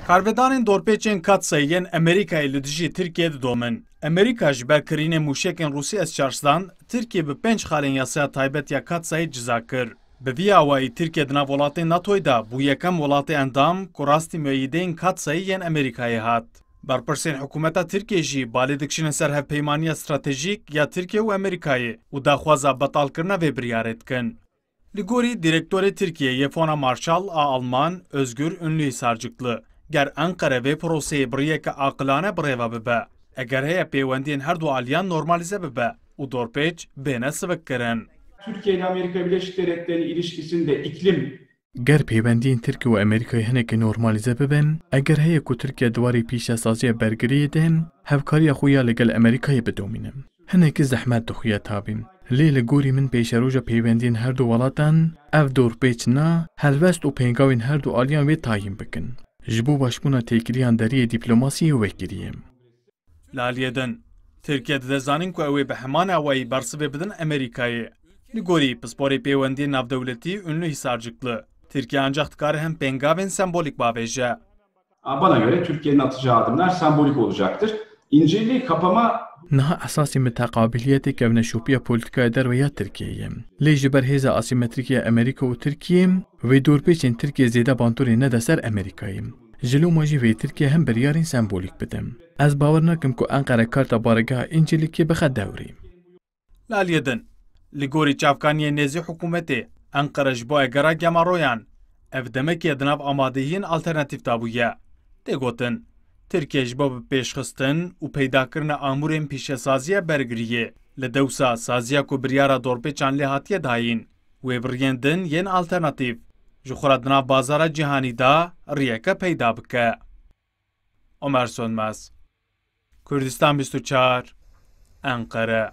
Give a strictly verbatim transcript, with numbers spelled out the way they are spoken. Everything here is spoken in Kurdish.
Karvedanên dorpêçên Katsayî yên Amerîkayê li dijî Tirkiyê didomin. Amerîka ji ber kirînê mûşekên Rûsî S çar sed Tirkiye bi pênc xalên yasaya taybet ya Katsayî ciza kir. Bi vî awayî Tirkiye di nav welatên NATOyê de bû yekem welatê endam ku rastî mueyîdeyên Katsayî yên Amerîkayê hat. Berpirsên hikûmeta Tirkiyê jî balê dikişînin ser hevpeymaniya stratejîk ya Tirkiye û Amerîkayê û daxwaza betalkirina vê biryarê dikin. Li gorî Direktorê Tirkiyê yê Fona Marshall a Alman, Özgür Ünlü Hisarcıklı, ger Enqere vê proseyê bi riyeke aqilane birêve bibe, eger heye pêwendiyên her du aliyan normalîze bibe û dorpêç bêne sivikkirin. Türkiye ile Amerika Birleşik Devletleri ilişkisinde iklim Ger peywendiyên Tirkiye û Amerîkayê hinekî normalîze bibin, eger heye ku Tirkiye di warê pîşesaziya bergiriyê de hevkariya xwe ya li gel Amerîkayê bidomîne, hinekî zehmet dixuye tabî. Lê li gorî min pêşeroja peywendiyên her du welatan ev dorpêç na, helwest û pêngavên her du aliyan wê tayîn bikin. Ji bo başbûna têkiliyan deriyê dîplomasiyê wekirî ye. Li aliyê din, Tirkiye dide zanîn ku ew ê bi heman awayî bersivê bidin Amerîkayê. Li gorî pisporê pêwendiyên navdewletî Ünlü Hisarcıklı, Tirkiye ancak dikare hin pêngavên sembolîk bavêje. Bana göre Türkiye'nin atacağı adımlar sembolik olacaktır. İncirliği kapama Niha esasî min teqabiliyetê kevneşopiya polîtîkaya derve ya Tirkiyeyê ye. Lê ji ber hêza asîmetrîk ya Amerîka û Tirkiyê, wê dorpêçên Tirkiyê zêde bandorê nede ser Amerîkayê. Ji loma jî wê Tirkiye hin biryarên sembolîk bide. Ez bawer nakim ku Enqere karta baregeha Încirlikê bixe dewrê. Li aliyê din, li gorî çavkaniyên nêzî hikûmetê, Enqere ji bo egera gemaroyan, ev demekê di nav amadehiyên alternatîf de bûye. Tê gotin, Tirkiye ji bo bi pêşxistin û peydakirina amûrên pîşesaziya bergiriyê li dewsa saziya ku biryara dorpêçan lê hatiye dayîn, wê bi riyên din yên alternatîf ji xwe re di nav bazara cîhanî de riyeke peyda bike. Omer Sönmez, Kurdistan bîst û çar, Enqere.